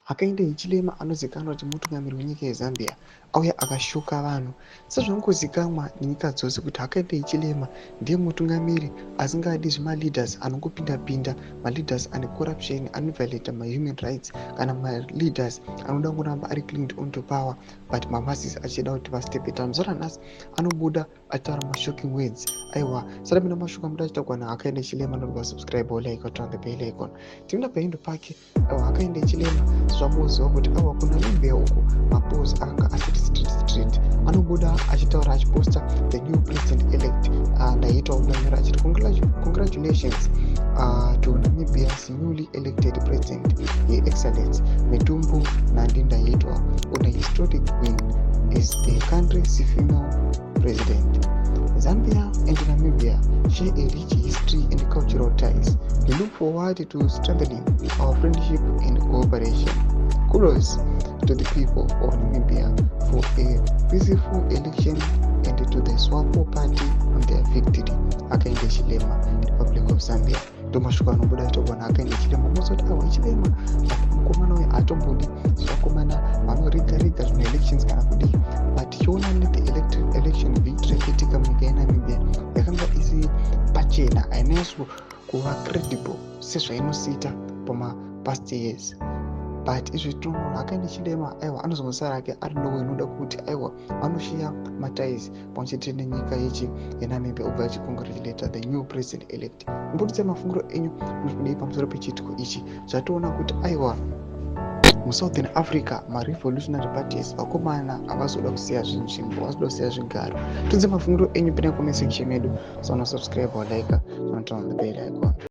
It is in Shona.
Hakainde Hichilema anozikanwa kuti mutungamiri wenyika yeZambia auya akashoka vanhu. Sezvangozikanwa nenyika dzose kuti Hakainde Hichilema ndiye mutungamiri asingadi zvemaleaders anongopinda-pinda, maleaders ane corruption, anoviolata mahuman rights, kana maleaders anoda kuramba ari clinged onto power, but mamasses achida kuti vastepe down. Zuva ranhasi anobuda achitaura mashocking words. Aiwa, sarapinda mashoko amuda achitaurwa naHakainde Hichilema. Anoda subscribe, like, turn the bell icon. Tinoenda pahindo pake. Aiwa, Hakainde Hichilema, zvamuziva kuti aiwa, kuNamibia uku mapolls akanga asiri straight straight. Anobuda achitaura, achiposta the new president elect Ndaitwa kudanyora achiti, "Congratulations to Namibia's newly elected president, Her Excellence Netumbo Nandi Ndaitwa, on a historic win as the country's female president. Zambia and Namibia share a rich history and cultural ties. We look forward to strengthening our friendship and cooperation. Kudos to the people of Namibia for a peaceful election and to the SWAPO party on their victory. Hakainde Hichilema, Republic of Zambia." Ndo mashoko anobuda achitaurwa naHakainde Hichilema. Mozoti aiwa, Hichilema mukomana uyu haatombodi zvakomana vanoriga riga zvima-elections kana kudii, but tichiona nethe election victory yakaitika munyika yeNamibia yakanga isi pachena, hainyaso kuva credible sezvainosiita pamapast years. But izvi tinoona Hakainde Hichilema, aiwa, anozongosara ake ari nowe inoda kuti aiwa, vanoshiya maties pamwe chete nenyika yechi yeNamibia, obva achicongratulata the new president elect. Mbuditsai mafungiro enyu, munodei pamusoro pechiitiko ichi zvatoona kuti aiwa, muSouthern Africa marevolutionary parties, vakomana havazoda kusiya zvinzvimbo, havazoda kusiya zvigaro. Tudze mafungiro enyu pina comment section medu. So subscribe or like, turn on the bell icon.